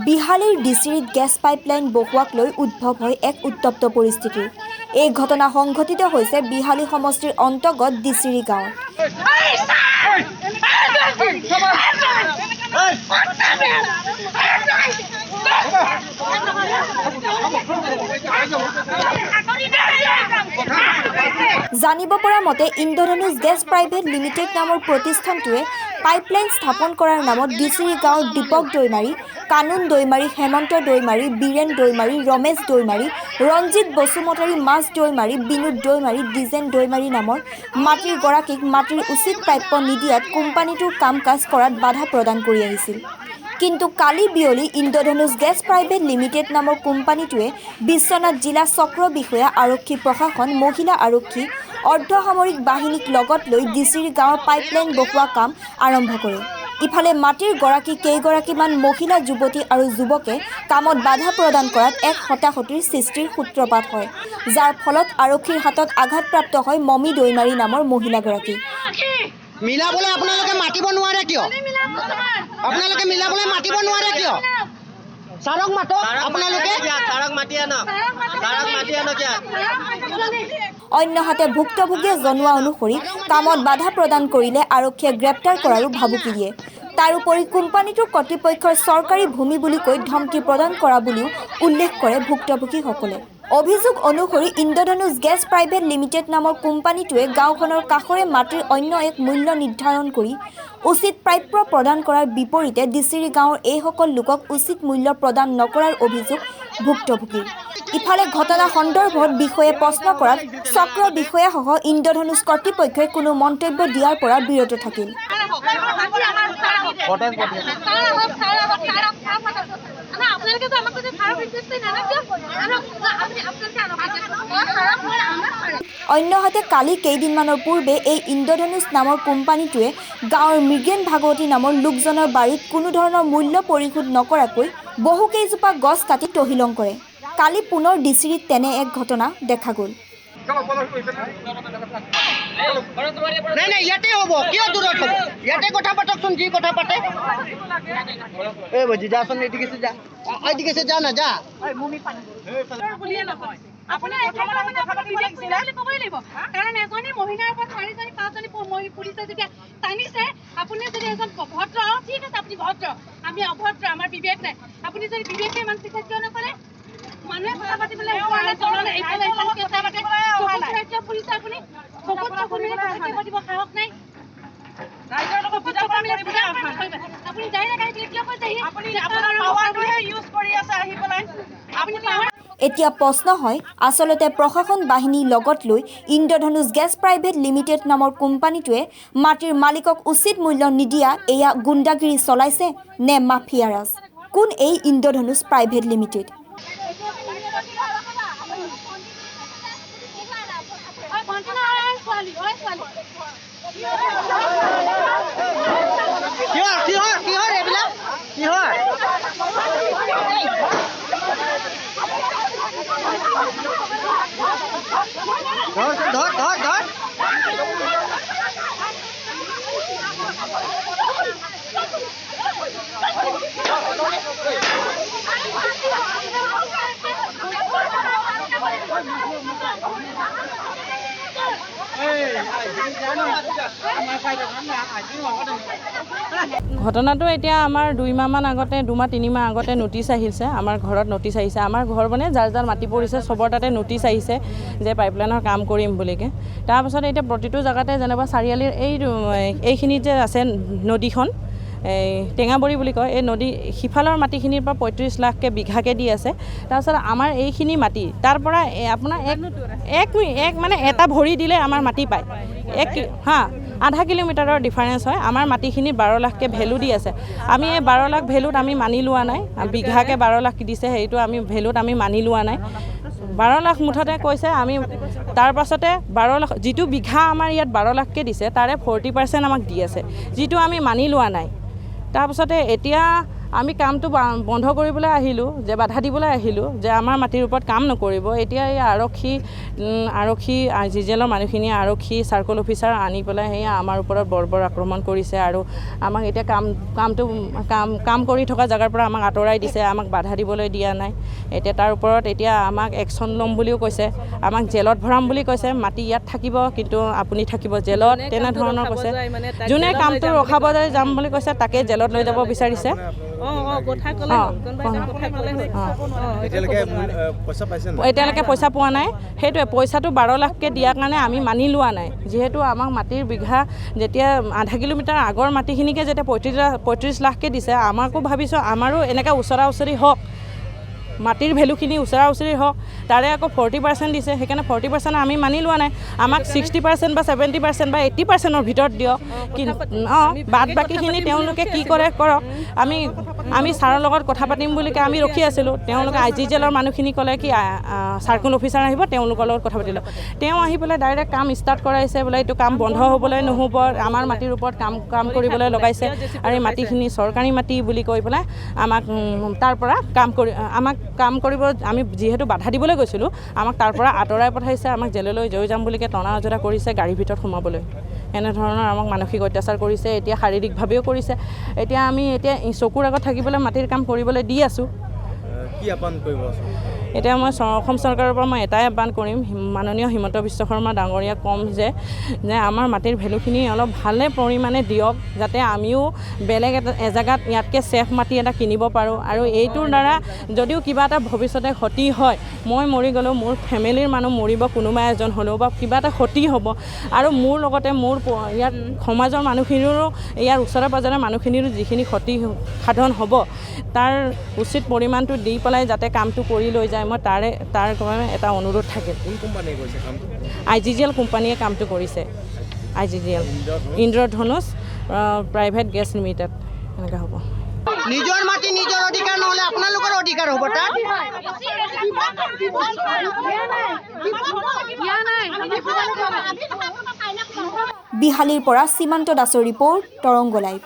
বিহালীৰ দিচিৰিত gas pipeline বহুৱাক লৈ উদ্ভৱ হয় এক উত্তপ্ত পৰিস্থিতিৰ। এই ঘটনা সংঘটিত হৈছে বিহালী সমষ্টিৰ অন্তৰ্গত দিচিৰি গাঁৱত। জানিব পৰা মতে, ইন্দ্ৰধনুষ গেছ প্ৰাইভেট লিমিটেড নামৰ প্ৰতিষ্ঠানটোৱে পাইপলাইন স্থাপন কৰাৰ নামত দিচিৰি গাঁৱৰ দীপক দৈমাৰী, কানুন দৈমাৰী, হেমন্ত দৈমাৰী, বীৰেণ দৈমাৰী, ৰমেশ দৈমাৰী, ৰঞ্জিত বসুমতাৰী, মাছ দৈমাৰী, বিনোদ দৈমাৰী, দ্বিজেন দৈমাৰী নামৰ মাটিৰ গৰাকীক মাটিৰ উচিত প্ৰাপ্য নিদিয়াত কোম্পানীটোৰ কাম কাজ কৰাত বাধা প্ৰদান কৰি আহিছিল। কিন্তু কালি বিয়লি ইন্দ্ৰধনুষ গেছ প্ৰাইভেট লিমিটেড নামৰ কোম্পানীটোৱে বিশ্বনাথ জিলা চক্ৰ বিষয়া, আৰক্ষী প্ৰশাসন, মহিলা আৰক্ষী, অৰ্ধসামৰিক বাহিনীক লগত লৈ দিচিৰি গাঁৱৰ পাইপলাইন বহুৱা কাম আৰম্ভ কৰে। ইফালে মাটিৰ গৰাকী কেইগৰাকীমান মহিলা, যুৱতী আৰু যুৱকে কামত বাধা প্ৰদান কৰাত এক হতাহতিৰ সৃষ্টিৰ সূত্ৰপাত হয়, যাৰ ফলত আৰক্ষীৰ হাতত আঘাতপ্ৰাপ্ত হয় মমী দৈমাৰী নামৰ মহিলাগৰাকী। মিলাবলৈ আপোনালোকে মাতিব নোৱাৰে কিয়? আপোনালোকে মিলাবলৈ মাতিব নোৱাৰে কিয়? ছাৰক মাতক আপোনালোকে। ছাৰক মাতি আনক, ছাৰক মাতি আনক ইয়াত। অন্যহাতে ভুক্তভোগীয়ে জনোৱা অনুসৰি কামত বাধা প্ৰদান কৰিলে আৰক্ষীয়ে গ্ৰেপ্তাৰ কৰাৰো ভাবুকি দিয়ে। তাৰোপৰি কোম্পানীটোৰ কৰ্তৃপক্ষৰ চৰকাৰী ভূমি বুলি কৈ ধমকি প্ৰদান কৰা বুলিও উল্লেখ কৰে ভুক্তভোগীসকলে। অভিযোগ অনুসৰি ইন্দ্ৰধনুষ গেছ প্ৰাইভেট লিমিটেড নামৰ কোম্পানীটোৱে গাঁওখনৰ কাষৰে মাটিৰ অন্য এক মূল্য নিৰ্ধাৰণ কৰি উচিত প্ৰাপ্য প্ৰদান কৰাৰ বিপৰীতে দিচিৰি গাঁৱৰ এইসকল লোকক উচিত মূল্য প্ৰদান নকৰাৰ অভিযোগ ভুক্তভোগীৰ। ইফালে ঘটনা সন্দৰ্ভত বিষয়ে প্ৰশ্ন কৰাত চক্ৰ বিষয়াসহ ইন্দ্ৰধনুষ কৰ্তৃপক্ষই কোনো মন্তব্য দিয়াৰ পৰা বিৰত থাকিল। অন্যহাতে কালি কেইদিনমানৰ পূৰ্বে এই ইন্দ্ৰধনুষ নামৰ কোম্পানীটোৱে গাঁৱৰ মৃগেন ভাগৱতী নামৰ লোকজনৰ বাৰীত কোনো ধৰণৰ মূল্য পৰিশোধ নকৰাকৈ বহুকেইজোপা গছ কাটি তহিলং কৰে। কালি পুনৰ দিচিৰিত তেনে এক ঘটনা দেখা গ'ল। নাই নাই, ইয়াতে হ'ব, কিয় দূৰত হ'ব? ইয়াতে কথা পাতকচোন, যি কথা পাতে। এই বজি যাচোন, এদিকে যা, এদিকে যা না যা। কাৰণ এজনী মহিলাৰ ওপৰত চাৰিজনী পাঁচজনী পুলিচে যেতিয়া টানিছে, আপুনি যদি এজন ভদ্ৰ, ঠিক আছে আপুনি ভদ্ৰ, আমি অভদ্ৰ, আমাৰ বিবেক নাই। আপুনি যদি বিবেকে ইমান পিছত কিয় নকৰে? মানুহে কথা পাতিবলৈ পুলিচে আপুনি চকুত চকু মিলি কথা কিয় পাতিব সাহস নাই? আপুনি ডাইৰেক্ট আহি পেলাই কিয় কৈছে? আপুনি এতিয়া প্ৰশ্ন হয়, আচলতে প্ৰশাসন বাহিনীৰ লগত লৈ ইন্দ্ৰধনুষ গেছ প্ৰাইভেট লিমিটেড নামৰ কোম্পানীটোৱে মাটিৰ মালিকক উচিত মূল্য নিদিয়া এয়া গুণ্ডাগিৰি চলাইছে নে মাফিয়াৰাজ? কোন এই ইন্দ্ৰধনুষ প্ৰাইভেট লিমিটেড? কিহৰ কিহৰ কিহৰ এইবিলাক কিহৰ? ধৰ ধৰ ধৰ ধৰ। ঘটনাটো এতিয়া আমাৰ 2 মাহমান আগতে, 2 মাহ 3 মাহ আগতে ন'টিচ আহিছে, আমাৰ ঘৰত ন'টিচ আহিছে। আমাৰ ঘৰ মানে যাৰ যাৰ মাটি পৰিছে চবৰ তাতে ন'টিচ আহিছে যে পাইপলাইনৰ কাম কৰিম বুলিকে। তাৰপাছত এতিয়া প্ৰতিটো জেগাতে যেনিবা চাৰিআলিৰ এই এইখিনিত যে আছে নদীখন, এই টেঙাবৰী বুলি কয়, এই নদী সিফালৰ মাটিখিনিৰ পৰা 35 লাখকৈ বিঘাকৈ দি আছে। তাৰপিছত আমাৰ এইখিনি মাটি তাৰ পৰা আপোনাৰ এক এক এক মানে এটা ভৰি দিলে আমাৰ মাটি পায়, এক হা আধা কিলোমিটাৰৰ ডিফাৰেঞ্চ হয়। আমাৰ মাটিখিনি 12 লাখকৈ ভেলু দি আছে। আমি এই 12 লাখ ভেলুত আমি মানি লোৱা নাই। বিঘাকৈ 12 লাখ দিছে, সেইটো আমি ভেলুত আমি মানি লোৱা নাই। 12 লাখ মুঠতে কৈছে। আমি তাৰ পাছতে 12 লাখ যিটো বিঘা আমাৰ ইয়াত 12 লাখকৈ দিছে, তাৰে 40% আমাক দি আছে, যিটো আমি মানি লোৱা নাই। তাৰপাছতে এতিয়া আমি কামটো বন্ধ কৰিবলৈ আহিলোঁ, যে বাধা দিবলৈ আহিলোঁ যে আমাৰ মাটিৰ ওপৰত কাম নকৰিব। এতিয়া এই আৰক্ষী জি জি এলৰ মানুহখিনিয়ে আৰক্ষী চাৰ্কল অফিচাৰ আনি পেলাই সেয়া আমাৰ ওপৰত বৰ্বৰ আক্ৰমণ কৰিছে আৰু আমাক এতিয়া কাম কামটো কাম কাম কৰি থকা জেগাৰ পৰা আমাক আঁতৰাই দিছে, আমাক বাধা দিবলৈ দিয়া নাই। এতিয়া তাৰ ওপৰত এতিয়া আমাক একশ্যন ল'ম বুলিও কৈছে, আমাক জেলত ভৰাম বুলি কৈছে। মাটি ইয়াত থাকিব কিন্তু আপুনি থাকিব জেলত, তেনেধৰণৰ কৈছে। যোনে কামটো ৰখাব যাম বুলি কৈছে তাকে জেলত লৈ যাব বিচাৰিছে। এতিয়ালৈকে পইচা পোৱা নাই। সেইটোৱে পইচাটো 12 লাখকৈ দিয়াৰ কাৰণে আমি মানি লোৱা নাই। যিহেতু আমাক মাটিৰ বিঘা যেতিয়া আধা কিলোমিটাৰ আগৰ মাটিখিনিকে যেতিয়া 35 লাখকৈ দিছে, আমাকো ভাবিছোঁ আমাৰো এনেকৈ ওচৰা ওচৰি হওক, মাটিৰ ভেলুখিনি ওচৰা ওচৰি হওক, তাৰে আকৌ 40% দিছে। সেইকাৰণে 40% আমি মানি লোৱা নাই। আমাক 60% বা 70% বা 80%ৰ ভিতৰত দিয়ক। অঁ, বাদ বাকীখিনি তেওঁলোকে কি কৰে কৰক। আমি ছাৰৰ লগত কথা পাতিম বুলিকে আমি ৰখি আছিলোঁ। তেওঁলোকে I G জেলৰ মানুহখিনি ক'লে কি চাৰ্কল অফিচাৰ আহিব, তেওঁলোকৰ লগত কথা পাতিলোঁ। তেওঁ আহি পেলাই ডাইৰেক্ট কাম ষ্টাৰ্ট কৰাইছে, বোলে এইটো কাম বন্ধ হ'বলৈ নহ'ব, আমাৰ মাটিৰ ওপৰত কাম কৰিবলৈ লগাইছে আৰু এই মাটিখিনি চৰকাৰী মাটি বুলি কৈ পেলাই আমাক তাৰ পৰা আমাক কাম কৰিব আমি যিহেতু বাধা দিবলৈ গৈছিলোঁ, আমাক তাৰ পৰা আঁতৰাই পঠাইছে। আমাক জেললৈ লৈ যাম বুলিকে টনা আজোৰা কৰিছে, গাড়ীৰ ভিতৰত সোমাবলৈ। এনেধৰণৰ আমাক মানসিক অত্যাচাৰ কৰিছে, এতিয়া শাৰীৰিকভাৱেও কৰিছে। এতিয়া আমি এতিয়া চকুৰ আগত থাকিবলৈ মাটিৰ কাম কৰিবলৈ দি আছোঁ। কি আহ্বান কৰিব? এতিয়া মই অসম চৰকাৰৰ পৰা মই এটাই আহ্বান কৰিম, মাননীয় হিমন্ত বিশ্ব শৰ্মা ডাঙৰীয়াক ক'ম যে আমাৰ মাটিৰ ভেলুখিনি অলপ ভালে পৰিমাণে দিয়ক, যাতে আমিও বেলেগ এটা এজেগাত ইয়াতকৈ ছেফ মাটি এটা কিনিব পাৰোঁ। আৰু এইটোৰ দ্বাৰা যদিও কিবা এটা ভৱিষ্যতে ক্ষতি হয়, মই মৰি গ'লেও মোৰ ফেমিলিৰ মানুহ মৰিব, কোনোবা এজন হ'লেও বা কিবা এটা ক্ষতি হ'ব, আৰু মোৰ লগতে মোৰ ইয়াত সমাজৰ মানুহখিনিৰো, ইয়াৰ ওচৰে পাঁজৰে মানুহখিনিৰো যিখিনি ক্ষতি সাধন হ'ব, তাৰ উচিত পৰিমাণটো দি পেলাই যাতে কামটো কৰি লৈ যায়, মই তাৰ কাৰণে এটা অনুৰোধ থাকিল। কোন কোম্পানীয়ে কৰিছে কামটো? I G G L কোম্পানীয়ে কামটো কৰিছে। I G G L, Indradhanush private gas limited, এনেকৈ হ'ব। নিজৰ মাটি নিজৰ অধিকাৰ নহ'লে আপোনালোকৰ অধিকাৰ হ'ব তাত। বিহালীৰ পৰা সীমান্ত দাসৰ ৰিপৰ্ট, তৰংগ লাইভ।